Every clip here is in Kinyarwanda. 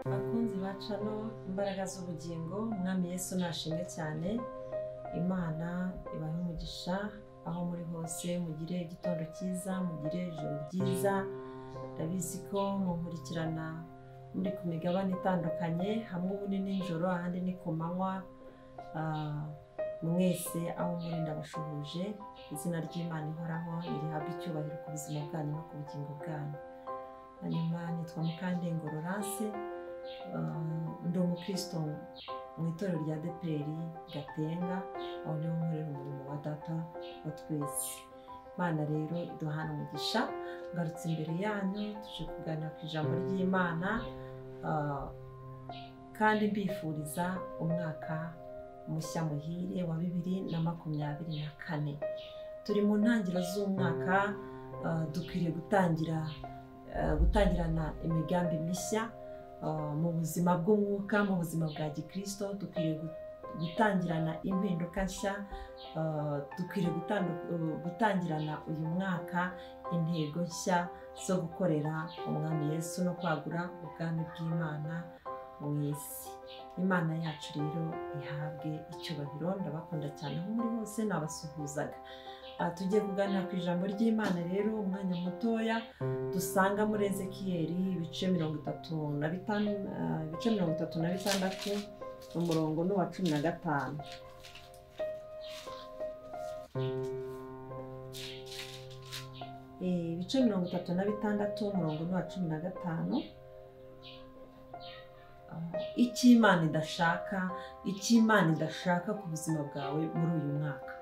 Bakunzi ba channel Imbaraga z'Ubugingo, Umwami Yesu nashimwe cyane. Imana ibahe umugisha aho muri hose, mugire igitondo cyiza, mugire ijoro ryiza. Ndabizi ko munkurikirana muri ku migabane itandukanye, hamwe ubu ni nijoro, ahandi ni ku manywa. Mwese aho muri ndabashuhuje, izina ry'Imana ihoraho nirihabwe icyubahiro ku buzima bwanyu no ku bugingo bwanyu. Hanyuma nitwa Mukandengo Laurence, ndi umukristo mu itorero rya ADEPR Gatenga, aho niho nkorera umurimo wa data wa twese. Imana rero iduhana umugisha. Ngarutse imbere yanyu tuje kuganira ku ijambo ry'Imana, kandi mbifuriza umwaka mushya muhire wa 2024. Turi mu ntangiriro z'umwaka, dukwiriye gutangirana imigambi mishya mu buzima bw'umwuka, mu buzima bwa gikristo. Dukwiriye gutangirana impinduka nshya, dukwiriye gutangirana uyu mwaka intego nshya zo gukorera Umwami Yesu no kwagura ubwami bw'Imana mu isi. Imana yacu rero ihabwe icyubahiro. Ndabakunda cyane aho muri hose, nabasuhuzaga. Tugiye kuganira ku ijambo ry'Imana rero umwanya mutoya dusanga muri Ezekiyeli ibice 35, ibice 36, umurongo ni uwa 15. Ibice 36, umurongo ni uwa 15. Icyo Imana idashaka, icyo Imana idashaka ku buzima bwawe muri uyu mwaka.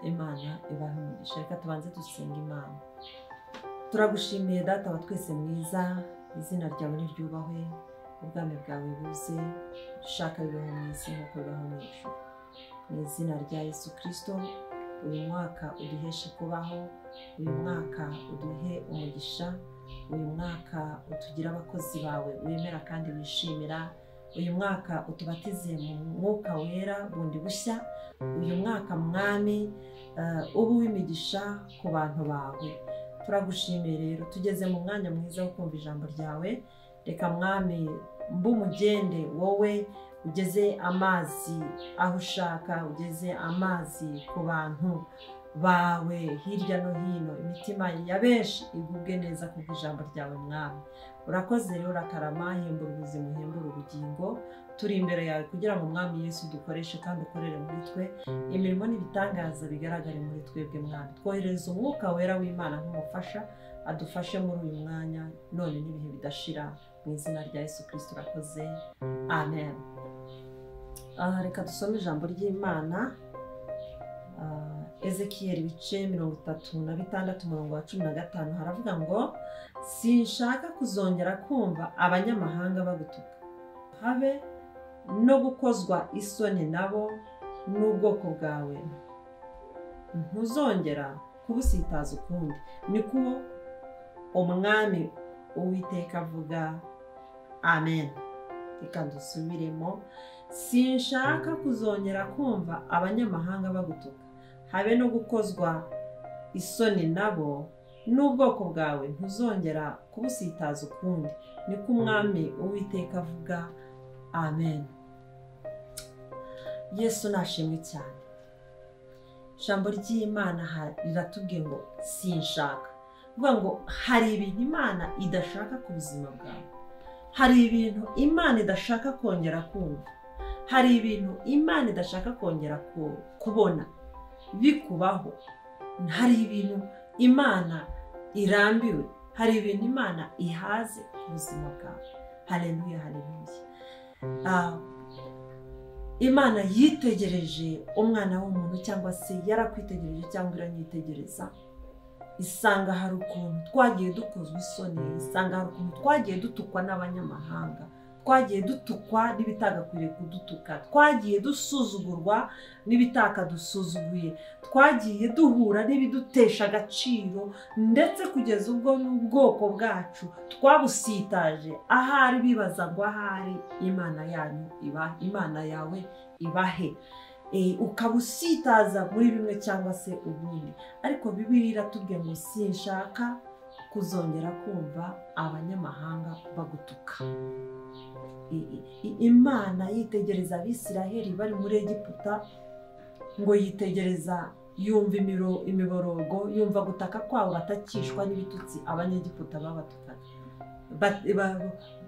Imana ibahe umugisha. Reka tubanze dusenga Imana. Turagushimiye Data wa twese mwiza, izina ryawe niryubahwe, ubwami bwawe buze, ushaka bibeho mu isi nk'uko bibaho mu ijuru. Mu izina rya Yesu Kristo, uyu mwaka uduheshe kubaho, uyu mwaka uduhe umugisha, uyu mwaka utugire abakozi bawe wemera kandi wishimira, uyu mwaka utubatize mu mwuka wera bundi bushya, uyu mwaka Mwami ubu w'imigisha ku bantu bawe. Turagushimiye rero, tugeze mu mwanya mwiza wo kumva ijambo ryawe. Reka Mwami mbumugende wowe ugeze amazi aho ushaka, ugeze amazi ku bantu bawe hirya no hino, imitima ya benshi igubwe neza kubw'ijambo ryawe Mwami. Urakoze rero, urakarama, hembura ubuzima, uhembura ubugingo. Turi imbere yawe kugira ngo Mwami Yesu dukoreshe kandi ukorere muri twe imirimo n'ibitangaza bigaragare muri twebwe Mwami. Twoherereza umwuka wera w'Imana nk'umufasha, adufashe muri uyu mwanya none n'ibihe bidashira, mu izina rya Yesu Kristo urakoze, amen. Reka dusome ijambo ry'Imana. Ezekiyeli ibice 36, umurongo wa 15, haravuga ngo: sinshaka kuzongera kumva abanyamahanga bagutuka, habe no gukozwa isoni nabo n'ubwoko bwawe, ntuzongera kubusitaza ukundi, niko Umwami Uwiteka avuga. Amen. Reka dusubiremo. Sinshaka kuzongera kumva abanyamahanga bagutuka, habe no gukozwa isoni nabo n'ubwoko bwawe, ntuzongera kubusitaza ukundi, niko Umwami Uwiteka avuga. Amen. Yesu nashimwe cyane. Ijambo ry'Imana riratubwiye ngo sinshaka. Kuvuga ngo hari ibintu Imana idashaka ku buzima bwawe, hari ibintu Imana idashaka kongera kumva, hari ibintu Imana idashaka kongera kubona bikubaho, hari ibintu Imana irambiwe, hari ibintu Imana ihaze ku buzima bwawe. Haleluya, haleluya. Imana yitegereje umwana w'umuntu, cyangwa se yarakwitegereje cyangwa iranyitegereza, isanga hari ukuntu twagiye dukozwa isoni, isanga hari ukuntu twagiye dutukwa n'abanyamahanga, twagiye dutukwa n'ibitagakwiriye kudutuka, twagiye dusuzugurwa n'ibitakadusuzuguye, twagiye duhura n'ibidutesha agaciro, ndetse kugeza ubwo n'ubwoko bwacu twabusitaje, ahari bibaza ngo ahari Imana yanyu iba, Imana yawe ibahe. Ukabusitaza muri bimwe cyangwa se ubundi. Ariko Bibiliya iratubwiye ngo sinshaka kuzongera kumva abanyamahanga bagutuka. Imana yitegereza Abisiraheli bari muri Egiputa, ngo yitegereza yumva imiborogo, yumva gutaka kwabo batakishwa n'ibitutsi Abanyegiputa babatukaga,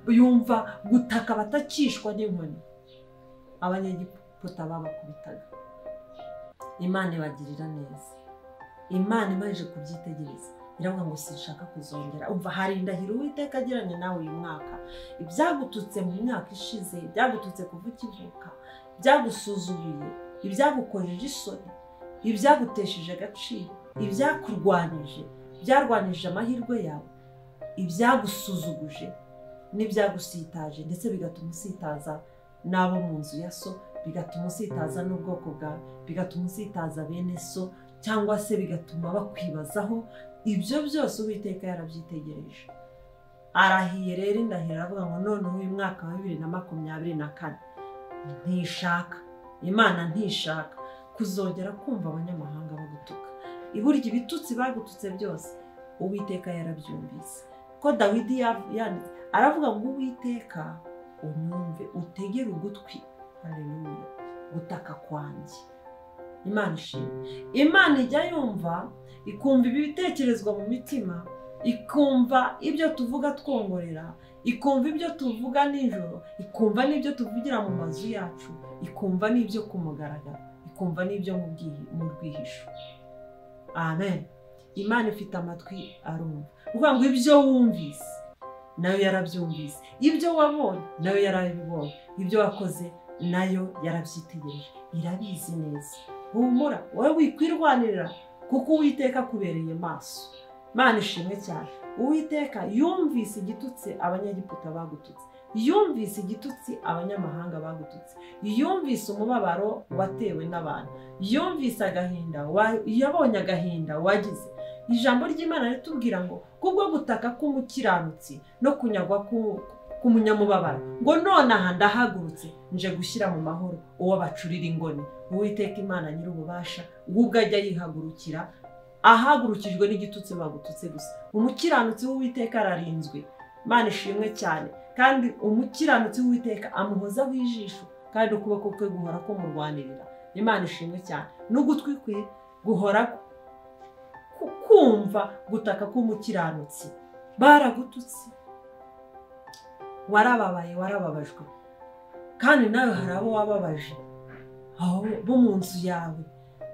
yumva gutaka batakishwa n'inkoni Abanyegiputa babakubitaga. Imana ibagirira neza. Imana imaze kubyitegereza iravuga ngo sinshaka kuzongera. Umva, hari indahiro Uwiteka agiranye nawe uyu mwaka. Ibyagututse mu myaka ishize, ibyagututse kuva ukivuka, ibyagusuzuguye, ibyagukojeje isoni, ibyagutesheje agaciro, ibyakurwanyije, byarwanyije amahirwe yawe, ibyagusuzuguje n'ibyagusitaje, ndetse bigatuma usitaza n'abo mu nzu ya so, bigatuma usitaza n'ubwoko bwawe, bigatuma usitaza bene so, cyangwa se bigatuma bakwibazaho. Ibyo byose Uwiteka yarabyitegereje. Arahiye rero indahiro, aravuga ngo noneho uyu mwaka wa 2024 ntishaka, Imana ntishaka kuzongera kumva abanyamahanga bagutuka. Iburyo ibitutsi bagututse byose Uwiteka yarabyumvise. Ko Dawidi yanditse aravuga ngo Uwiteka unyumve, utegere ugutwi, haleluya, gutaka kwanjye. Imana ishimwe. Imana ijya yumva, ikumva ibitekerezwa mu mitima, ikumva ibyo tuvuga twongorera, ikumva ibyo tuvuga nijoro, ikumva n'ibyo tuvugira mu mazu yacu, ikumva n'ibyo ku mugaragaro, ikumva n'ibyo mu rwihisho. Amen. Imana ifite amatwi arumva. Uvuga ngo ibyo wumvise nayo yarabyumvise, ibyo wabonye nayo yarabibonye, ibyo wakoze nayo yarabyitegereje, irabizi neza. Humura, wowe wikwirwanirira kuko Uwiteka akubereye maso. Imana ishimwe cyane. Uwiteka yumvise igitutsi Abanyegiputa bagututse, yumvise igitutsi abanyamahanga bagututse, yumvise umubabaro watewe n'abantu, yumvise agahinda, yabonye agahinda wagize. Ijambo ry'Imana ritubwira ngo kubwo gutaka k'umukiranutsi no kunyagwa k'umunyamubabaro, ngo nonaha ndahagurutse nje gushyira mu mahoro uwo bacurira ingoni. Uwiteka Imana nyir'ububasha ubwo ajya yihagurukira, ahagurukijwe n'igitutsi bagututse gusa. Umukiranutsi w'Uwiteka ararinzwe. Imana ishimwe cyane. Kandi umukiranutsi w'Uwiteka amuhozaho ijisho, kandi ukuboko kwe guhora kumurwanirira. Imana ishimwe cyane. N'ugutwi kwe guhora kumva gutaka k'umukiranutsi. Baragututse, warababaye, warababajwe, kandi nawe hari abo wababaje, aho bo mu nzu yawe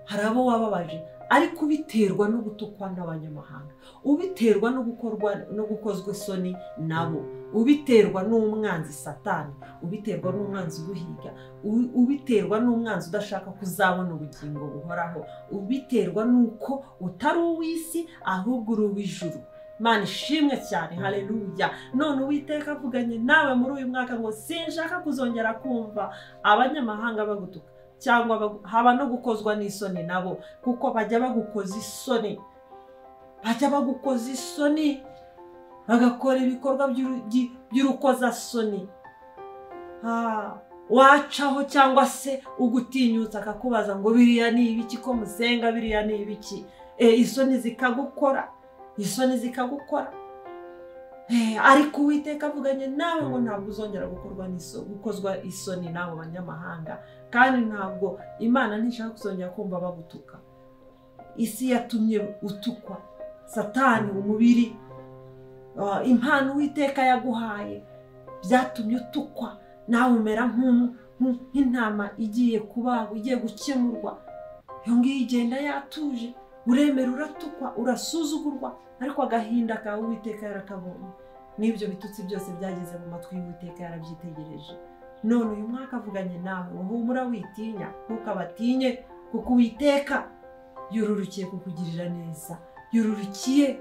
hari abo wababaje, ariko ubiterwa no gutukwa n'abanyamahanga, ubiterwa no gukorwa no gukozwa isoni nabo, ubiterwa n'umwanzi Satani, ubiterwa n'umwanzi uguhiga, ubiterwa n'umwanzi udashaka kuzabona ubugingo buhoraho, ubiterwa n'uko utari uw'isi ahubwo uri uw'ijuru. Imana ishimwe cyane, haleluya. None Uwiteka avuganye nawe muri uyu mwaka ngo sinshaka kuzongera kumva abanyamahanga bagutuka, cyangwa haba no gukozwa n'isoni nabo, kuko bajya bagukoza isoni, bajya bagukoza isoni, bagakora ibikorwa by'urukozasoni. Wacaho cyangwa se ugutinyutsa akakubaza ngo biriya ni ibiki, ko musenga biriya ni ibiki? Isoni zikagukora, isoni zikagukora. Ariko Uwiteka avuganye nawe ngo ntabwo uzongera gukozwa isoni n'abo banyamahanga, kandi ntabwo Imana ntishaka kuzongera kumva bagutuka. Isi yatumye utukwa, Satani, umubiri, impano Uwiteka yaguhaye byatumye utukwa, nawe umera nk'intama igiye kubagwa, igiye gukemurwa. Iyo ngiyo igenda yatuje, uremera, uratukwa, urasuzugurwa, ariko agahinda kawe Uwiteka yarakabonye. N'ibyo bitutsi byose byageze mu matwi y'Uwiteka yarabyitegereje. None uyu mwaka avuganye nawe, uhumura, witinya, ntukabatinye, kuko Uwiteka yururukiye kukugirira neza, yururukiye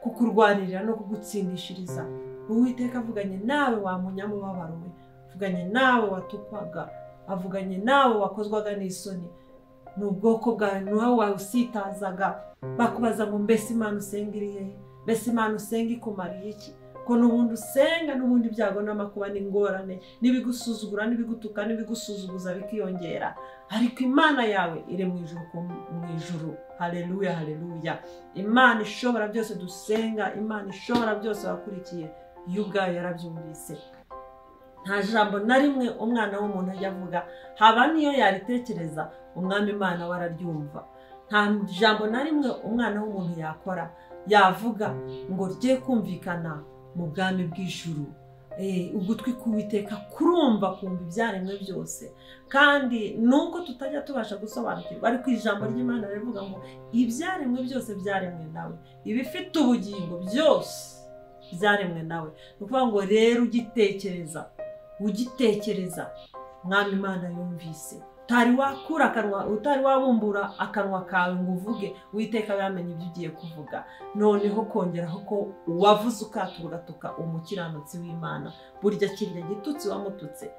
kukurwanirira no kugutsindishiriza. Uwiteka avuganye nawe wa munyamubabaro we, avuganye nawe watukwaga, avuganye nawe wakozwaga n'isoni, n'ubwoko bwawe nawe wawusitazaga, bakubaza ngo mbese Imana usenga iri hehe? Mbese Imana usenga ikumariye iki? Ko n'ubundi usenga, n'ubundi ibyago n'amakuba n'ingorane n'ibigusuzugura n'ibigutuka n'ibigusuzuguza bikiyongera, ariko Imana yawe iri mu ijuru, mu ijuru. Haleluya, haleluya. Imana ishobora byose dusenga, Imana ishobora byose wakurikiye, yo ubwayo yarabyumvise. Nta jambo na rimwe umwana w'umuntu ajya avuga, haba niyo yaritekereza, umwami Imana wararyumva. Nta jambo na rimwe umwana w'umuntu yakora yavuga ngo rye kumvikana mu bwami bw'ijuru. Ugutwi k'Uwiteka kurumva, kumva ibyaremwe byose, kandi nuko tutajya tubasha gusobanukirwa, ariko ijambo ry'Imana rivuga ngo ibyaremwe byose byaremwe nawe, ibifite ubugingo byose byaremwe nawe. Ni ukuvuga ngo rero ugitekereza Mwami Imana yumvise. Utari wakura akanwa, utari wabumbura akanwa kawe ngo uvuge, Uwiteka yamenye ibyo ugiye kuvuga. Noneho kongeraho ko wavuze ukatura ugatuka umukiranutsi w'Imana, burya kirya gitutsi wamututse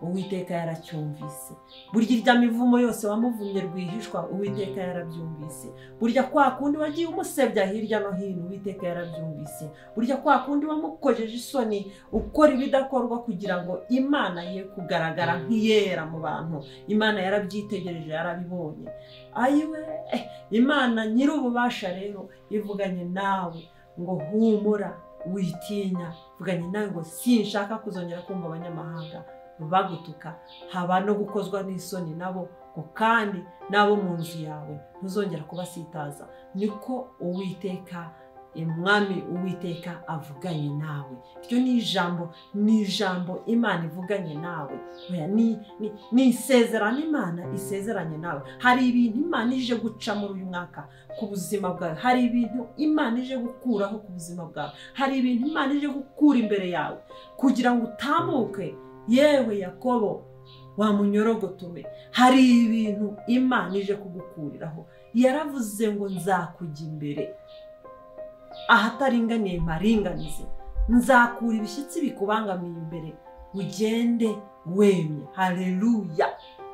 Uwiteka yaracyumvise. Burya irya mivumo yose wamuvumye rwihishwa, Uwiteka yarabyumvise. Burya kwa kundi wagiye umusebya hirya no hino, Uwiteka yarabyumvise. Burya kwa kundi wamukojeje isoni ukora ibidakorwa kugira ngo Imana ye kugaragara nk'iyera mu bantu, Imana yarabyitegereje, yarabibonye. Ayiwe, Imana nyir'ububasha rero ivuganye nawe ngo humura, witinya. Ivuganye nawe ngo sinshaka kuzongera kumva abanyamahanga bagutuka, haba no gukozwa n'isoni nabo, ngo kandi nabo mu nzu yawe ntuzongera kubasitaza. Niko Uwiteka, Umwami Uwiteka avuganye nawe. Iryo ni ijambo Imana ivuganye nawe. Ni isezerano Imana isezeranye nawe. Hari ibintu Imana ije guca muri uyu mwaka ku buzima bwawe, hari ibintu Imana ije gukuraho ku buzima bwawe, hari ibintu Imana ije gukura imbere yawe kugira ngo utambuke. Yewe Yakobo wa munyorogotowe, hari ibintu Imana ije kugukuriraho. Yaravuze ngo nzakujya imbere ahataringaniye mparinganize, nzakura ibishyitsi bikubangamiye imbere, ugende wemye. Haleluya!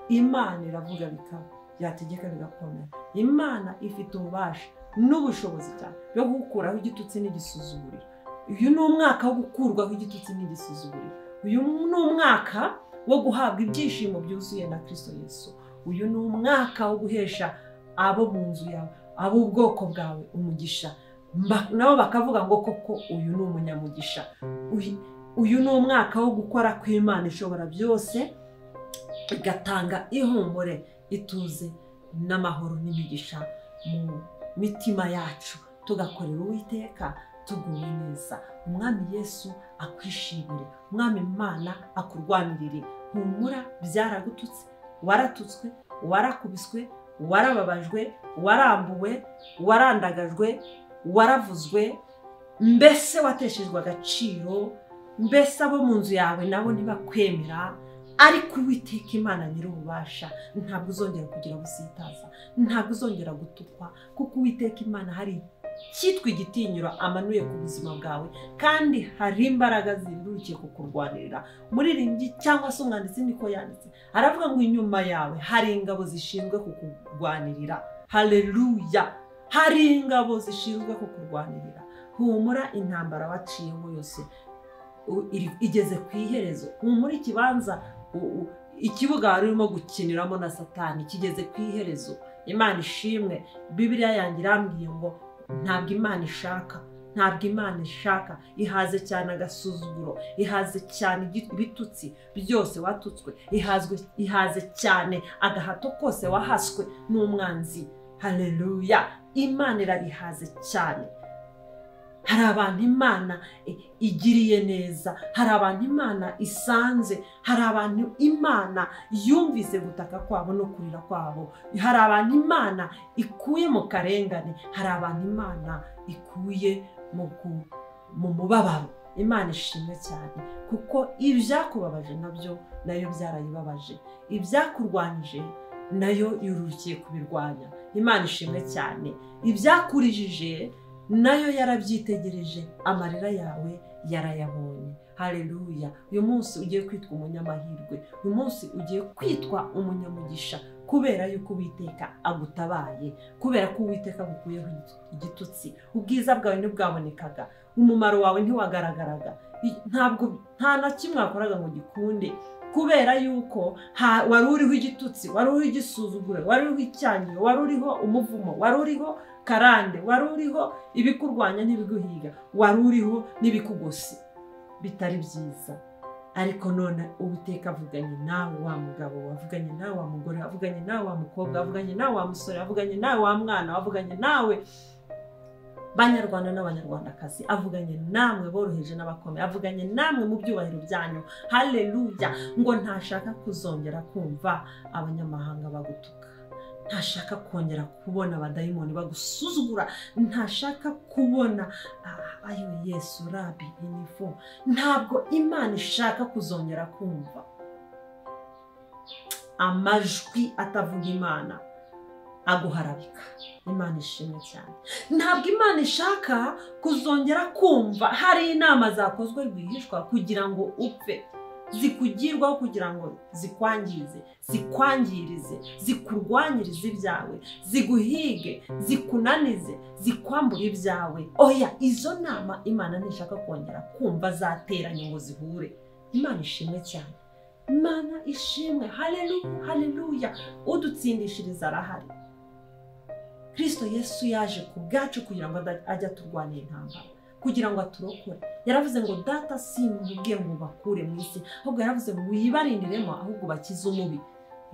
Imana iravuga bikaba, yategeka bigakomera. Imana ifite ububasha n'ubushobozi cyane bwo gukuraho igitutsi n'igisuzuguriro. Uyu ni umwaka wo gukurwaho igitutsi n'igisuzuguriro. Uyu ni umwaka wo guhabwa ibyishimo byuzuye na Kristo Yesu. Uyu ni umwaka wo guhesha abo mu nzu yawe, abo ubwoko bwawe umugisha, nabo bakavuga ngo koko uyu ni umunyamugisha. Uyu ni umwaka wo gukora kw'Imana ishobora byose, igatanga ihumure, ituze n'amahoro n'imigisha mu mitima yacu, tugakorera Uwiteka tuguwe neza. Umwami Yesu akwishimire, Umwami Imana akurwanirire. Humura, byaragututse, waratutswe, warakubiswe, warababajwe, warambuwe, warandagajwe, waravuzwe, mbese wateshejwe agaciro, mbese abo mu nzu yawe nabo ntibakwemera. Ariko Uwiteka Imana nyir'ububasha ntabwo uzongera kugira busitaza, ntabwo uzongera gutukwa, kuko Uwiteka Imana hari cyitwa igitinyiro amanuye ku buzima bwawe, kandi hari imbaraga zirurukiye kukurwanirira. Umuririmbyi cyangwa se umwanditsi niko yanditse, aravuga ngo inyuma yawe hari ingabo zishinzwe kukurwanirira. Haleluya! Hari ingabo zishinzwe kukurwanirira. Humura, intambara waciyemo yose igeze ku iherezo. Humura, ikibanza, ikibuga wari urimo gukiniramo na Satani kigeze ku iherezo. Imana ishimwe. Bibiliya yanjye irambwiye ngo ntabwo Imana ishaka, ntabwo Imana ishaka. Ihaze cyane agasuzuguro, ihaze cyane ibitutsi byose watutswe, ihaze cyane agahato kose wahaswe n'umwanzi. Haleluya! Imana irabihaze cyane. Hari abantu Imana igiriye neza, hari abantu Imana isanze, hari abantu Imana yumvise gutaka kwabo no kurira kwabo, hari abantu Imana ikuye mu karengane, hari abantu Imana ikuye mu mubabaro. Imana ishimwe cyane, kuko ibyakubabaje nabyo nayo byarayibabaje, ibyakurwanyije nayo yurukiye kubirwanya. Imana ishimwe cyane. Ibyakurijije nayo yarabyitegereje, amarira yawe yarayabonye. Haleluya! Uyu munsi ugiye kwitwa umunyamahirwe, uyu munsi ugiye kwitwa umunyamugisha, kubera yuko Uwiteka agutabaye, kubera ko Uwiteka agukuyeho igitutsi. Ubwiza bwawe ntibwabonekaga, umumaro wawe ntiwagaragaraga, ntabwo nta na kimwe wakoraga ngo gikunde, kubera yuko wari uriho igitutsi, wari uriho igisuzuguro, wari uriho icyangiro, wari uriho umuvumo, wari uriho karande, wari uriho ibikurwanya n'ibiguhiga, wari uriho n'ibikugosi bitari byiza. Ariko none Uwiteka avuganye nawe wa mugabo, wavuganye nawe wa mugore, avuganye nawe wa mukobwa, avuganye nawe wa musore, avuganye nawe wa mwana, avuganye nawe banyarwanda n'abanyarwandakazi, avuganye namwe boroheje n'abakomeye, avuganye namwe mu byubahiro byanyu. Haleluya! Ngo ntashaka kuzongera kumva abanyamahanga bagutuka, ntashaka kongera kubona abadayimoni bagusuzugura, ntashaka kubona ayo Yesu rabi inifo. Ntabwo Imana ishaka kuzongera kumva amajwi atavuga Imana aguharabika. Imana ishimwe cyane. Ntabwo Imana ishaka kuzongera kumva hari inama zakozwe rwihishwa kugira ngo upfe, zikugirwaho kugira ngo zikwangize, zikwangirize, zikurwanyirize ibyawe, ziguhige, zikunanize, zikwambure ibyawe. Oya, izo nama Imana ntishaka kongera kumva zateranye ngo zihure. Imana ishimwe cyane. Imana ishimwe. Haleluya, haleluya. Udutsindishiriza arahari. Kristo Yesu yaje ku bwacu kugira ngo ajye aturwanira intambara, kugira ngo aturokore. Yaravuze ngo data simbubwiye ngo bakure mu isi, ahubwo yaravuze ngo wibarindiremo, ahubwo bakize umubi.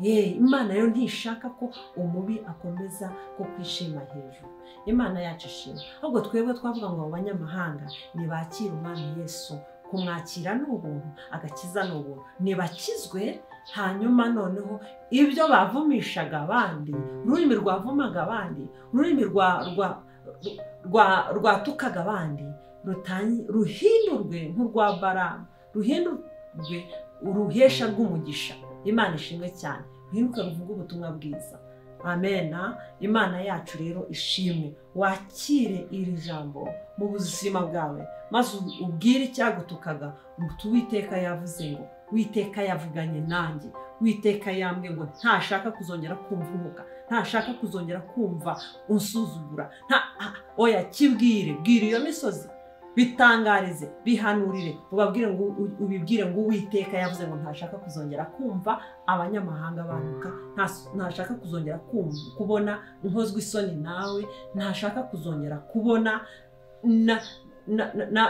Imana rero ntishaka ko umubi akomeza ko kwishima hejuru. Imana yacu ishima. Ahubwo twebwe twavuga ngo abo banyamahanga nibakire Umwami Yesu. Kumwakira ni ubuntu, agakiza ni ubuntu. Nibakizwe, hanyuma noneho ibyo bavumishaga abandi, ururimi rwavumaga abandi, ururimi rwatukaga abandi, ruhindurwe nk'urwa Balamu, ruhindurwe uruhesha rw'umugisha. Imana ishimwe cyane. Ruhinduke ruvuga ubutumwa bwiza. Amena. Imana yacu rero ishimwe. Wakire iri jambo mu buzima bwawe, maze ubwire icyagutukaga ngo Uwiteka yavuze ngo, Uwiteka yavuganye nanjye, Uwiteka yambwiye ngo ntashaka kuzongera kumva umwuka, ntashaka kuzongera kumva unsuzugura. Oya, kibwire, bwira iyo misozi, bitangarize, bihanurire, ubabwire ngo, ubibwire ngo Uwiteka yavuze ngo ntashaka kuzongera kumva abanyamahanga bantuka, ntashaka kuzongera kubona nkozwe isoni nawe, ntashaka kuzongera kubona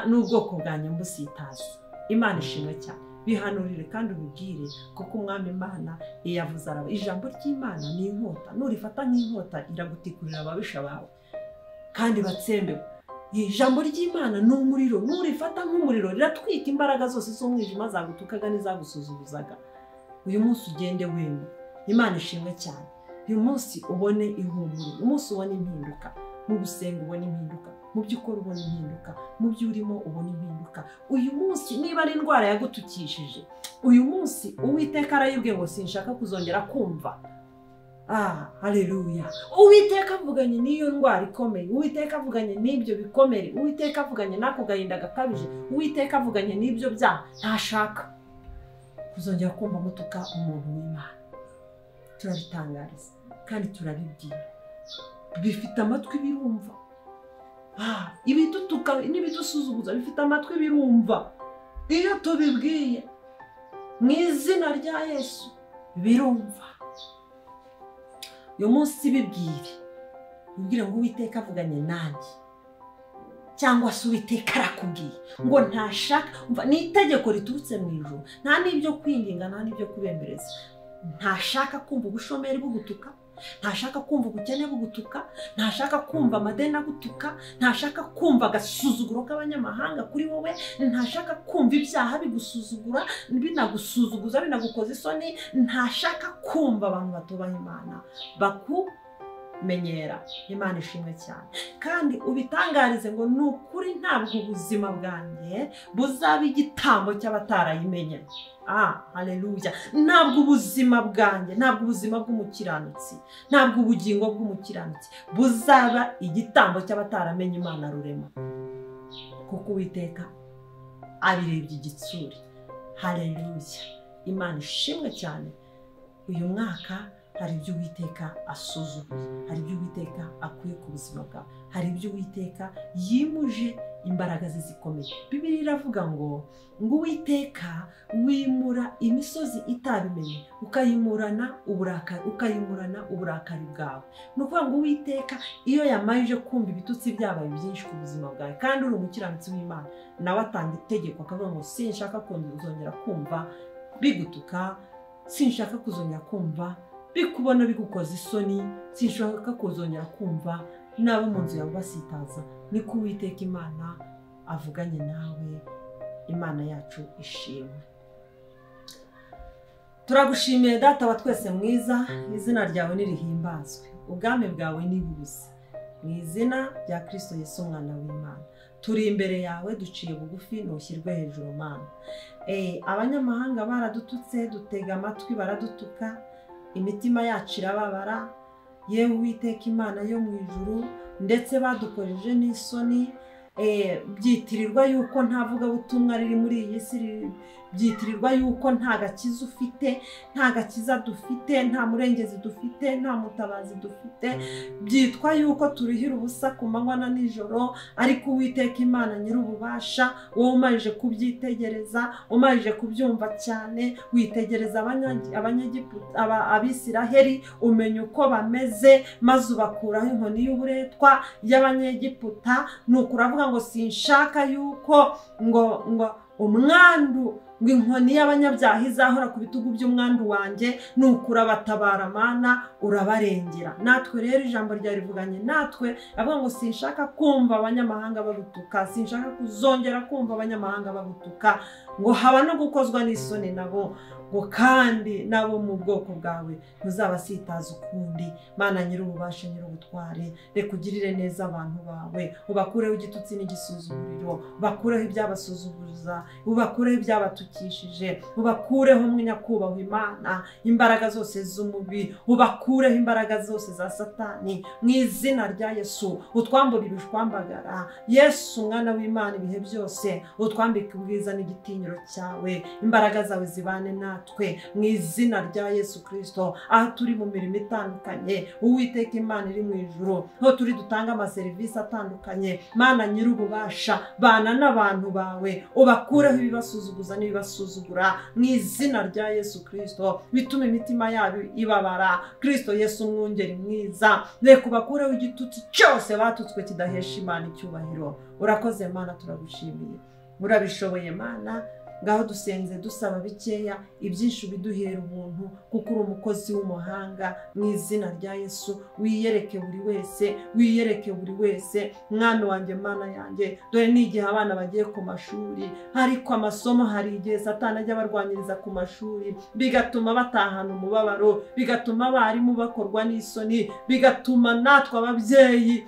n'ubwoko bwanjye mbusitaza. Imana ishimwe cyane. Bihanurire kandi ubibwire, kuko Umwami Imana yavuze araba. Ijambo ry'Imana ni inkota, nurifata nk'inkota iragutikurira ababisha bawe kandi batsembewe. Ijambo ry'Imana ni umuriro, nurifata nk'umuriro riratwika imbaraga zose z'umwijima zagutukaga n'izagusuzuguzaga. Uyu munsi ugende wemye. Imana ishimwe cyane. Uyu munsi ubone ihumure, umunsi ubone impinduka mu gusenga, ubone impinduka mu byo ukora, ubone impinduka mu byo urimo, ubone impinduka. Uyu munsi niba ari indwara yagutukishije, uyu munsi Uwiteka arayibwiye ngo sinshaka kuzongera kumva. Haleluya. Uwiteka avuganye n'iyo ndwara ikomeye, Uwiteka avuganye n'ibyo bikomere, Uwiteka avuganye n'ako gahinda gakabije, Uwiteka avuganye n'ibyo byaha. Ntashaka kuzongera kumva mutuka umuntu w'Imana. Turabitangariza kandi turabibwira, bifite amatwi birumva. Ibidutuka n'ibidusuzuguza bifite amatwi birumva. Iyo tubibwiye mu izina rya Yesu birumva. Uyu munsi bibwire, ubwire ngo Uwiteka avuganye nanjye, cyangwa se Uwiteka arakubwiye ngo ntashaka. Ni itegeko riturutse mu ijuru, nta n'ibyo kwinginga, nta n'ibyo kubembereza. Ntashaka kumva ubushomeri bugutuka, ntashaka kumva ubukene bugutuka, ntashaka kumva amadeni agutuka, ntashaka kumva agasuzuguro k'abanyamahanga kuri wowe, ntashaka kumva ibyaha bigusuzugura, binagusuzuguza, binagukoza isoni, ntashaka kumva abantu batubaha Imana bakumenyera. Imana ishimwe cyane. Kandi ubitangarize ngo ni ukuri ntabwo ubuzima bwanjye buzaba igitambo cy'abatarayimenye. Haleluya. Ntabwo ubuzima bwanjye, ntabwo ubuzima bw'umukiranutsi, ntabwo ubugingo bw'umukiranutsi buzaba igitambo cy'abataramenye Imana rurema, kuko Uwiteka abirebye igitsure. Haleluya. Imana ishimwe cyane. Uyu mwaka Hari ibyo Uwiteka asuzuguye, hari ibyo Uwiteka akuye ku buzima bwawe, hari ibyo Uwiteka yimuje imbaraga ze zikomeye. Bibiliya iravuga ngo Uwiteka wimura imisozi itabimenye, ukayimurana uburakari bwawe. Ni ukuvuga ngo Uwiteka iyo yamayije kumva ibitutsi byabaye byinshi ku buzima bwawe kandi uri umukiranutsi w'Imana, nawe atanga itegeko akavuga ngo sinshaka kuzongera kumva bigutuka, sinshaka kuzongera kumva bikubona bigukoza isoni, sinshaka kuzongera kumva n'abo mu nzu yawe basitaza. Niko Uwiteka Imana avuganye nawe. Imana yacu ishimwe. Turagushimiye Data wa twese mwiza, izina ryawe nirihimbazwe, ubwami bwawe nibuze, mu izina rya Kristo Yesu umwana w'Imana. Turi imbere yawe duciye bugufi, ntushyirwe hejuru Mana. Abanyamahanga baradututse, dutega amatwi baradutuka, imitima yacu irababara. Yewe Uwiteka Imana yo mu ijuru, ndetse badukojeje n'isoni. Byitirirwa yuko nta vugabutumwa riri muri iyi si, byitirirwa yuko nta gakiza ufite, nta gakiza dufite, nta murengezi dufite, nta mutabazi dufite. Byitwa yuko turihira ubusa ku manywa na nijoro, ariko Uwiteka Imana nyir'ububasha, wowe umarije kubyitegereza, umarije kubyumva cyane, witegereza Abanyegiputa, Abisiraheli, umenya uko bameze, maze ubakuraho inkoni y'uburetwa y'Abanyegiputa. Nuko uravuga ngo sinshaka yuko ngo umwandu, ngo inkoni y'abanyabyaha izahora ku bitugu by'umwandu wanjye. Nuko urabatabara Mana, urabarengera. Natwe rero ijambo ryawe rivuganye natwe, avuga ngo sinshaka kumva abanyamahanga bagutuka, sinshaka kuzongera kumva abanyamahanga bagutuka, ngo haba no gukozwa n'isoni nabo, ngo kandi nabo mu bwoko bwawe ntuzabasitaza ukundi. Mana nyir'ububasha, nyir'ubutware, reka ugirire neza abantu bawe, ubakureho igitutsi n'igisuzuguriro, ubakureho ibyabasuzuguza, ubakureho ibyabatukishije, ubakureho nyakubahwa Imana imbaraga zose z'umubi, ubakureho imbaraga zose za Satani mu izina rya Yesu. Utwambure ibishwambagara Yesu umwana w'Imana ibihe byose, utwambike ubwiza n'igitinyiro cyawe, imbaraga zawe zibane natwe mu izina rya Yesu Kristo. Aho turi mu mirimo itandukanye, Uwiteka Imana iri mu ijuru, aho turi dutanga amaserivisi atandukanye, Mana nyir'ububasha, bana n'abantu bawe, ubakureho ibibasuzuguza n'ibibasuzugura mu izina rya Yesu Kristo, bituma imitima yabo ibabara. Kristo Yesu umwungeri mwiza, reka ubakureho igitutsi cyose batutswe kidahesha Imana icyubahiro. Urakoze Mana, turagushimiye, urabishoboye Mana. Ngaho dusenze dusaba bikeya, ibyinshi ubiduhera ubuntu, kuko uri umukozi w'umuhanga. Mu izina rya Yesu wiyereke buri wese, wiyereke buri wese. Mwana wanjye, Mana yanjye, dore n'igihe abana bagiye ku mashuri, ariko amasomo hari igihe Satani ajya abarwanyiriza ku mashuri, bigatuma batahana umubabaro, bigatuma abarimu bakorwa n'isoni, bigatuma natwe ababyeyi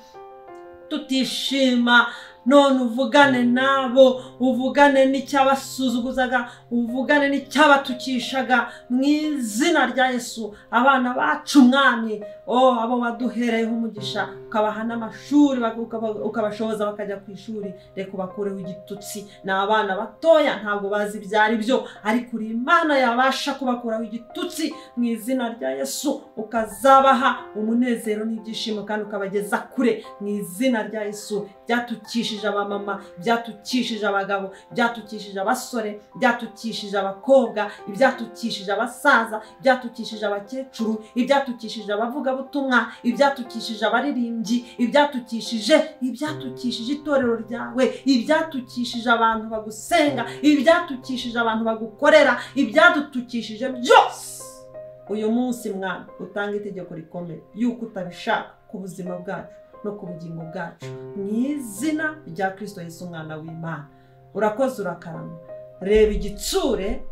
tutishima. None uvugane nabo, uvugane n'icyabasuzuguzaga, uvugane n'icyabatukishaga mu izina rya Yesu. Abana bacu Mwami, abo waduhereyeho umugisha, ukabaha n'amashuri, ukabashoboza bakajya ku ishuri, reka ubakureho igitutsi. Ni abana batoya ntabwo bazi ibyo ari byo, ariko uri Imana yabasha kubakuraho igitutsi mu izina rya Yesu, ukazabaha umunezero n'ibyishimo kandi ukabageza kure mu izina rya Yesu. Byatukishije abamama, byatukishije abagabo, byatukishije abasore, byatukishije abakobwa, ibyatukishije abasaza, ibyatukishije abakecuru, ibyatukishije abavugabutumwa, ibyatukishije abaririmbyi, ibyatukishije itorero ryawe, ibyatukishije abantu bagusenga, ibyatukishije abantu bagukorera, ibyadutukishije byose. Uyu munsi Mwana utanga itegeko rikomeye yuko utabishaka ku buzima bwacu no ku bugingo bwacu mu izina rya Kristo Yesu umwana w'Imana. Urakoze, urakarama. Reba igitsure,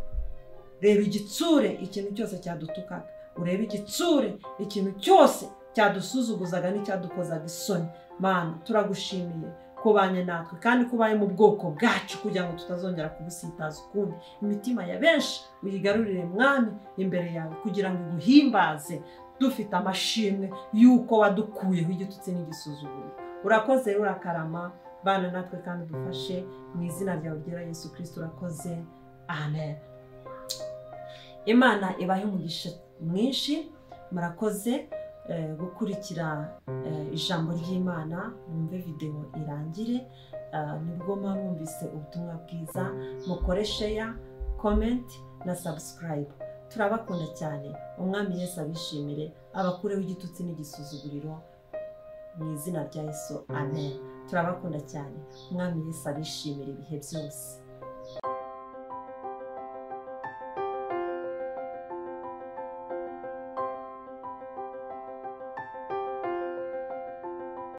reba igitsure ikintu cyose cyadutukaga, urebe igitsure ikintu cyose cyadusuzuguzaga n'icyadukozaga isoni. Mana turagushimiye kubanye natwe kandi kubaye mu bwoko bwacu kugira ngo tutazongera kubusitaza ukundi. Imitima ya benshi uyigarurire Mwami imbere yawe kugira ngo iguhimbaze dufite amashimwe yuko wadukuyeho igitutsi n'igisuzuguro. Urakoze, urakarama, bana natwe kandi dufashe mu izina ryawe ryera Yesu Kristo. Urakoze, amen. Imana ibahe umugisha mwinshi. Murakoze gukurikira ijambo ry'Imana, mwumve videwo irangire, nibwo muba mwumvise ubutumwa bwiza. Mukore share, comment na subscribe. Turabakunda cyane. Umwami Yesu abishimire, abakureho igitutsi n'igisuzuguriro mu izina rya Yesu, amen. Turabakunda cyane. Umwami Yesu abishimire ibihe byose.